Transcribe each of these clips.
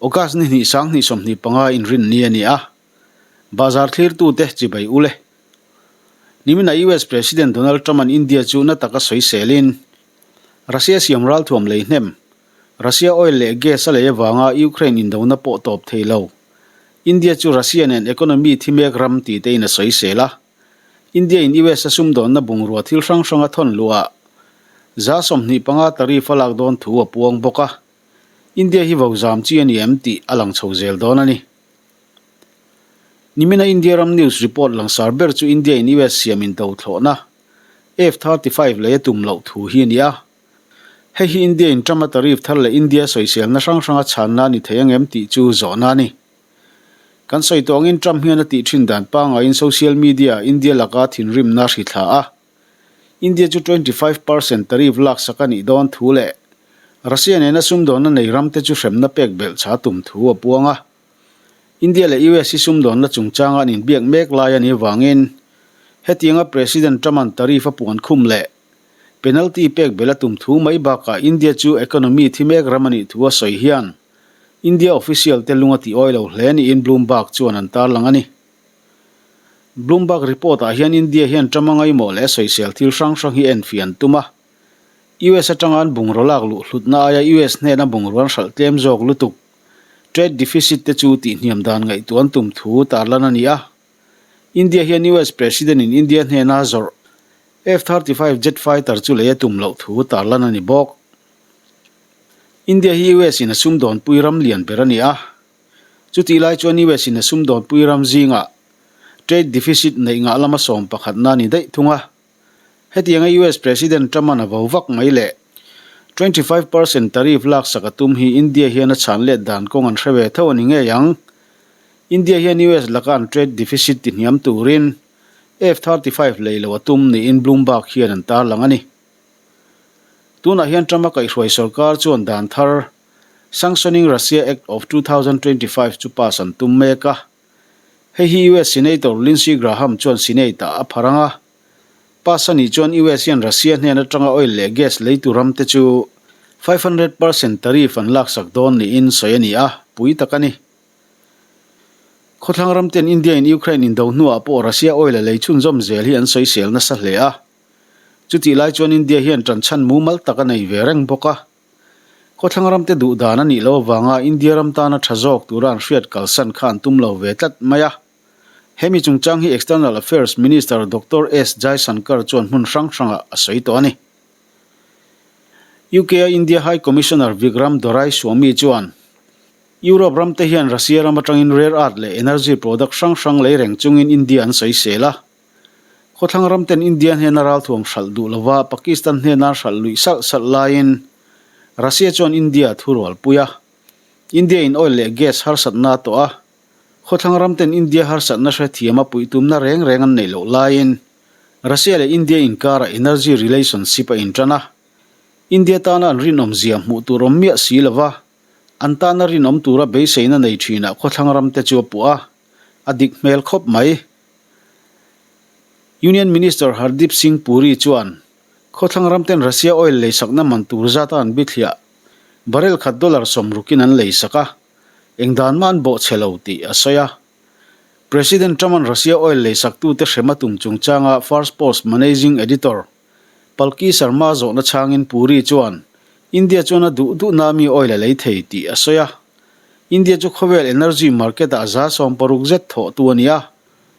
August ni hnih 20 25 inrinni a ni a, Bazar thlirtute chibai u le. Nimina US President Donald Trump-a'n India chu na taka sawiselin, Russia siam ralthuam lei hnem, Russia oil leh gas a lei avanga Ukraine indona pawh tawp thei lo. India chu Russia nen economy thi mek ram tih tein a sawisel a. India in US a sumdawnna bungrua thil hrang hrang a thawn luhah 25% tariff a lak dawn thu a puang bawk a. India hi vo zam chi a ni em tih a lang chho zel dawn a ni. Nimina India ram news report langsar ber chu India in US siam indo thlawhna F-35 lei a tum loh thu hi a ni a. Hei hi India in Trump a tariff thar leh India sawiselna hrang hranga chhanna a ni thei ang em tih chu zawhna a ni. Kan sawi tawh angin Trump hian a tih thin dan pangaiin social media ah India laka thinrimna a hri thla a. India chu 25% tariff laksak a nih dawn thu leh Russia nena sumdawnna nei ramte chu hremna pek belh chha tum thu a puang a. India leh US hi sumdawnna chungchanga an inbiak mek lai a nih avangin hetianga President Trump-a'n tariff a puan khum leh Penalty pek belh a tum thu mai bakah India chu economy thi mek ram a nih thu a sawi hian India official te lung a ti awi lo hle niin Bloomberg chuan an tarlang a ni. Bloomberg report ah hian India hian Trump a ngaimawh leh a sawisel thil hrang hrang hi enfiah an tum a. US atanga an bungraw lak luh hlutna aia US hnena bungraw an hralh tlem zawk lutuk trade deficit te chu tihhniam dan ngaihtuah an tum thu tarlan a ni a. India hian US President in India hnena zawrh F-35 jet fighter chu lei a tum loh thu tarlan a ni bawk. India hi US in a sumdawnpui ram lian ber a ni a. Chutih lai chuan US in a sumdawnpui ram zingah trade deficit neih ngah lama sawm pakhatna a ni daih thung a. Hetianga US President Trump-a'n a vo vak mai leh 25% tariff laksak a tum hi India hian a chhan let dan kawng an hre ve tho a ni ngei ang. India hian US laka an trade deficit tihniam turin F-35 lei lo a tum niin Bloomberg hian an tarlang a ni. Tunah hian Trump-a kaihhruai sorkar chuan dan thar Sanctioning Russia Act of 2025 chu pass an tum mek a. Hei hi US Senator Lindsey Graham chuan Senate-ah a phar ang a. Pass a nih chuan US hian Russia hnen atanga oil leh gas leitu ramte chu 500% tariff an laksak dawn niin sawi a ni a, pui tak a ni. Khawthlang ram ten India in Ukraine indo hnuah pawh Russia oil a lei chhunzawm zel hi an sawisel nasa hle a. Chutih lai chuan India hian tanchhan mumal tak a nei ve reng bawk a. Khawthlang ram te duh dan a nih loh avanga India ram tana tha zawk tura an hriat kalsan kha an tum lo ve tlat mai a. Hemi chungchang hi External Affairs Minister Doctor S Jaishankar chuan hmun hrang hrangah a sawi tawh a ni. UK a India High Commissioner Vikram Doraiswamy chuan Europe ram te hian Russia ram atangin rare earth leh energy product hrang hrang lei reng chungin India an sawisel a. Khawthlang ram ten India hnena ralthuam hralh duh lova Pakistan hnena hralh luih salh salh laiin Russia chuan India a thurual pui a. India in oil leh gas harsatna a tawh a. Khawthlang ram ten India harsatna hrethiam a puih tumna reng reng an neih loh laiin Russia leh India inkarah energy relationship a intan a. India tana an rinawmzia hmuh tur awm miah si lova An tana rinawm tura beiseina nei thinah khawthlang ramte chu a puh a, a dik hmel khawp mai. Union Minister Hardeep Singh Puri chuan khawthlang ramten Russia oil leisakna man tur zata an bithliah barrel khat dollar sawmrukin an leisak a, eng dan mah an bawhchhe lo tih a sawi a. President Trump-a'n Russia oil leisaktute hrem a tum chungchanga First Post Managing Editor Palki Sharma zawhna chhangin Puri chuan India chuan a duh duhna mi oil a lei thei tih a sawi a. India chu khawvel energy market ah 60% zet thawhtu a ni a.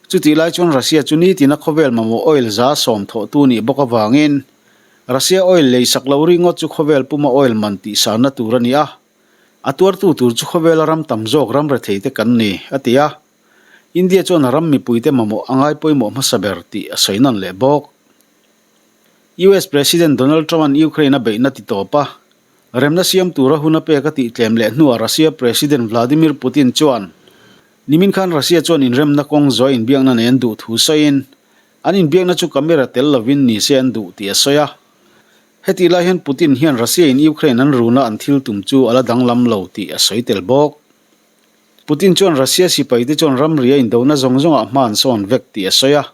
Chutih lai chuan Russia chu nitina khawvel mamawh oil 10% thawhtu nih bawk avangin Russia oil lei sak lo ringawt chu khawvel puma oil man tih sanna tur a ni a. A tuartu tur chu khawvela ram tam zawk ram rethei te kan ni, a ti a. India chuan a ram mipuite mamawh a ngai pawimawh hmasa ber tih a sawi nawn leh bawk. US President Donald Trump-a'n Ukraine a beihna ti tawp a, remna siam tura hun a pek a tih tlem leh hnuah Russia President Vladimir Putin chuan nimin khan Russia chuan inremna kawng zuah inbiakna nei an duh thu sawiin an inbiakna chu camera tel lovin ni se an duh tih a sawi a. Hetih lai hian Putin hian Russia in Ukraine an runa an thil tum chu a la danglam lo tih a sawi tel bawk. Putin chuan Russia sipaite chuan ramria indona zawng zawngah hma an sawn vek tih a sawi a.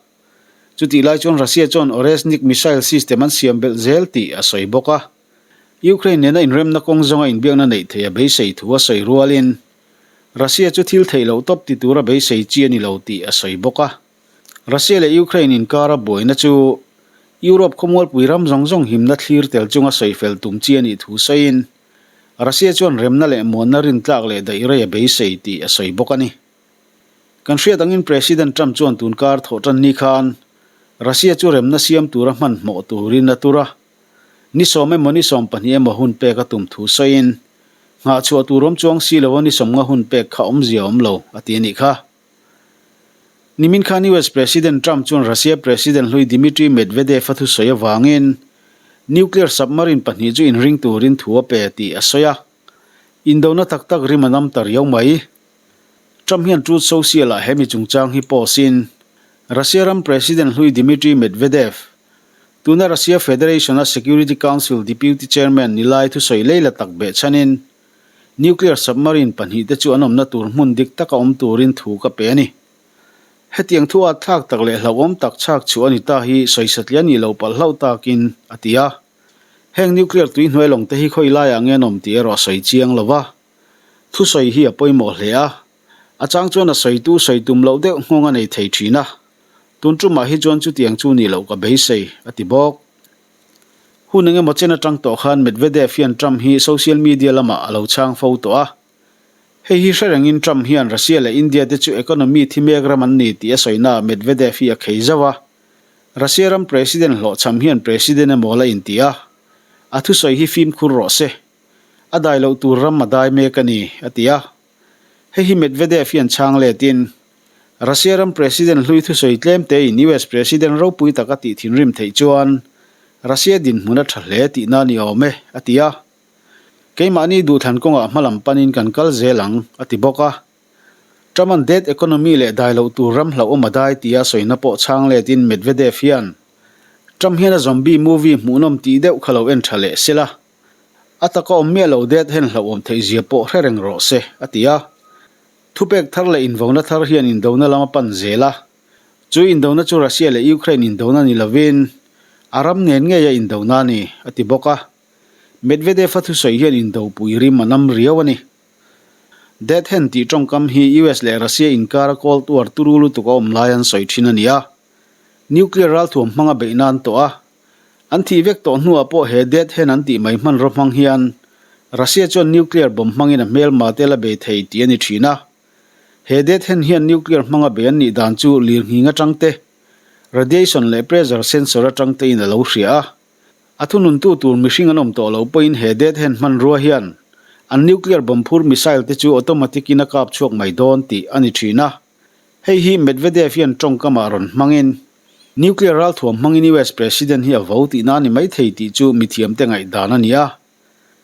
Chutih lai chuan Russia chuan Oreshnik missile system an siam belh zel tih a sawi bawk a. Ukraine nena inremna kawng zawnga inbiakna neih theih a beisei thu a sawi rualin. Russia chu thil theih loh tawp ti tura beisei chi a ni lo tih a sawi bawk a. Russia leh Ukraine inkara buaina chu Europe khawmualpui ram zawng zawng himna thlir tel chunga sawi fel tum chi a nih thu sawiin Russia chuan remna leh muanna rintlak leh daih rei a beisei tih a sawi bawk a ni. Kan hriat angin President Trump chuan tun kar thawh tan ni khan Russia chu remna siam tura hmanhmawh turin a tur a, ni sawm emaw ni 12 emaw hun pek a tum thu sawiin nghah chhuah tur awm chuang si lo a ni 50 hun pek kha awmzia awm lo a ti a nih kha. Nimin khan US President Trump chuan Russia President hlui Dmitry Medvedev a thusawi avangin nuclear submarine pahnih chu inring turin thu a pe tih a sawi a. Indona tak tak rim a nam ta riau mai. Trump hian Truth Social-ah he mi chungchang hi post-in Russia ram President hlui Dmitry Medvedev, tuna Russia Federation-a Security Council Deputy Chairman ni lai thusawi leila tak behchhanin Nuclear submarine pahnihte chu an awmna tur hmun dik taka awm turin thu ka pe a ni. Hetiang thu at thlak tak leh hlauhawm tak chhak chhuah a ni ta hi sawisatliah nih lo palh hlauh takin a ti a. Heng nuclear tui hnuai lawng te hi khawi laiah nge an awm tih erawh a sawi chiang lo va. Thusawi hi a pawimawh hle a. A chang chuan a sawitu sawi tum loh deuh nghawng a nei thei thin a. Tun tumah hi chuan chutiang chu nih loh ka beisei, a ti bawk. Hun eng emaw chen atang tawh khan Medvedev hian Trump hi social media lamah a lo chhang fo tawh a. Hei hi hre rengin Trump hian Russia leh India te chu economy thi mek ram an ni tih a sawinaah Medvedev hi a khei zauh a. Russia ram president hlawhchham hian president emaw la inti a, a thusawi hi fimkhur rawh se. A dai loh tur ram a dai mek a ni, a ti a. Hei hi Medvedev hian chhang letin, Russia ram President hlui thusawi tlem tein US President ropui tak a tih thinrim theih chuan Russia dinhmun a tha hle tihna a ni awm e, a ti a. Keimahni duhthlan kawngah hmalam panin kan kal zel ang, a ti bawk a. Trump-a'n debt economy leh dai loh tur ram hlauhawm a dai tia sawina pawh chhang letin Medvedev hian Trump hian a zombie movie hmuhnawm tih deuh kha lo en tha leh sela. A taka awm miah lo det hen hlauhawm theih zia pawh hre reng rawh se, a ti a. Thupek thar leh invona thar hian indona lam a pan zel a. Chu indona chu Russia leh Ukraine indona ni lovin a ram nen ngei a indona a ni, a ti bawk a. Medvedev-a thusawi hian indopui rim a nam riau a ni. Det hen tih tawngkam hi US leh Russia inkara Cold War turu lutuk a awm lai an sawi thin a ni a. Nuclear ralthuam hmanga beih nan tawh a. An thih vek tawh hnuah pawh he det hen an tih mai hmanraw hmang hian Russia chuan nuclear bomb hmangin a hmelma te la bei thei tih a ni thin a. He det hen hian nuclear hmanga bei an nih dan chu lirnghing atang te, radiation leh pressure sensor atang tein a lo hria a. A thununtu tur mihring an awm tawh lo pawhin he det hen hmanrua hian an nuclear bomb phur missile te chu automatic in a kap chhuak mai dawn tih a ni thin a. Hei hi Medvedev hian tawngkamah rawn hmangin nuclear ralthuam hmangin US President hi a vo tihna a ni maithei tih chu mithiamte ngaihdan a ni a.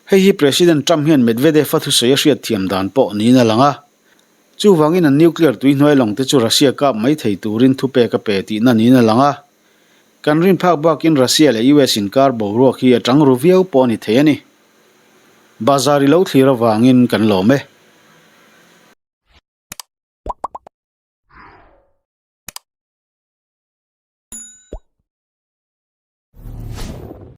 Hei hi President Trump hian Medvedev-a thusawi a hriatthiam dan pawh niin a lang a. Chuvangin an nuclear tuihnuai lawng te chu Russia kap maithei turin thupek a pe tihna niin a lang a. Kan rin phak bakin Russia leh US inkar boruak hi a tang ru viau pawh a ni thei a ni. Bazar i lo thlir avangin kan lawm e.